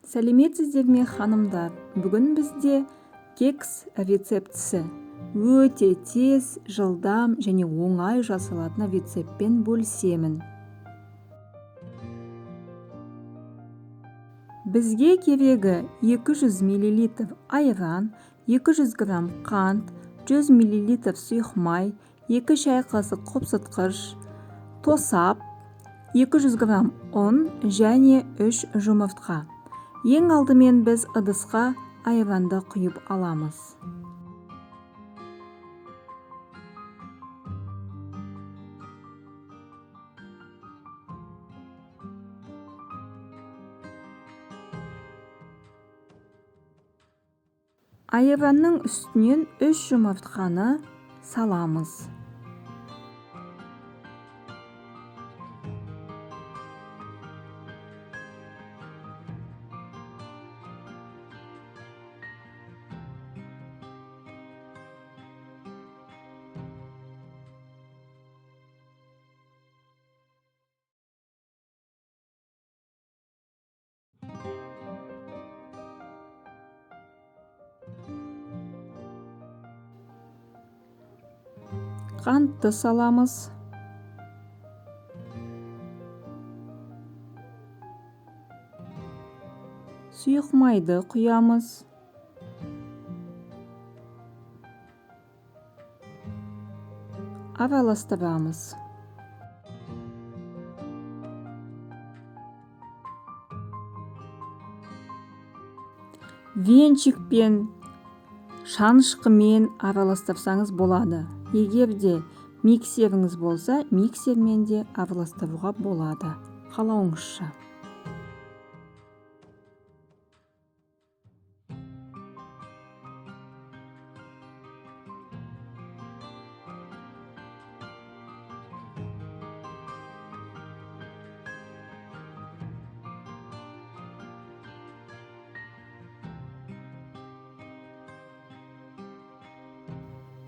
Сәлеметсіздер ме, ханымдар? Бүгін бізде кекс рецептісі. Өте тез, жылдам және оңай жасалатын рецептпен бөлісемін. Бізге керегі 200 мл айран, 200 грамм қант, 100 мл сұйық май, 2 шай қасық қопсытқыш, тосап, 200 грамм ұн және 3 жұмыртқа. Ең алдымен біз ыдысқа айранды құйып аламыз. Айранның үстінен 3 жұмыртқаны саламыз. Қантты саламыз. Сұйық майды құямыз. Араластырамыз. Венчикпен, шанышқымен араластырсаңыз болады. Егер де миксеріңіз болса, миксермен де араластыруға болады. Қалауыңызша.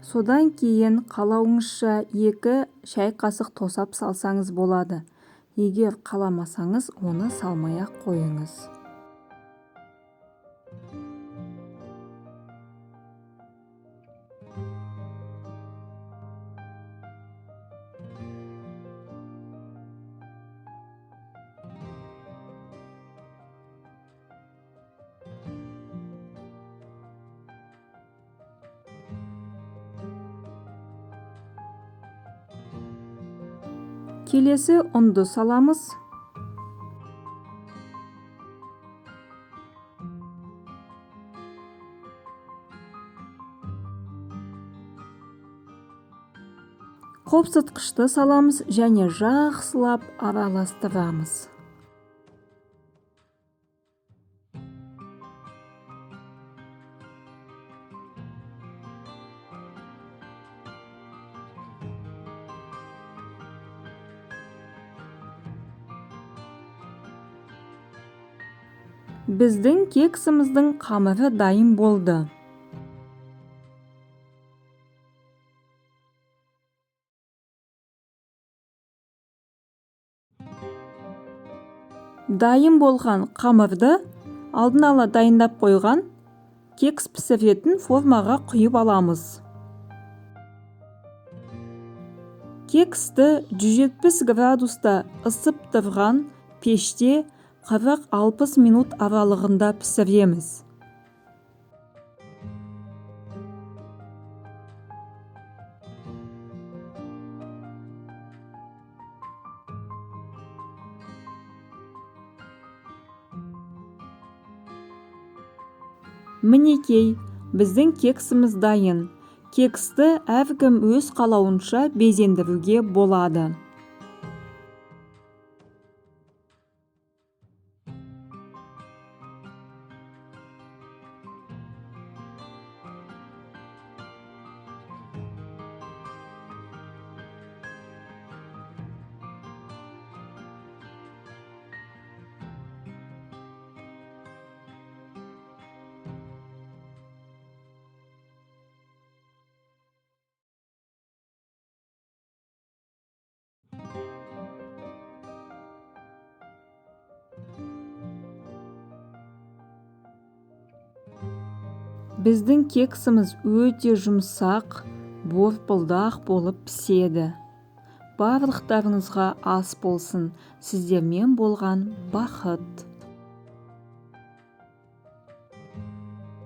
Содан кейін қалауыңызша 2 шай қасық тосап салсаңыз болады. Егер қаламасаңыз, оны салмай-ақ қойыңыз. Келесі ұнды саламыз. Қопсытқышты саламыз және жақсылап араластырамыз. Біздің кексіміздің қамыры дайын болды. Дайын болған қамырды алдын ала дайындап қойған кекс пісіретін формаға құйып аламыз. Кексті 170 градуста ысып тұрған пеште 40-60 минут аралығында пісіреміз. Мінекей, біздің кексіміз дайын. Кексті әркім өз қалауынша безендіруге болады. Біздің кексіміз өте жұмсақ, борпылдақ болып піседі. Барлықтарыңызға ас болсын! Сіздермен болған Бақыт.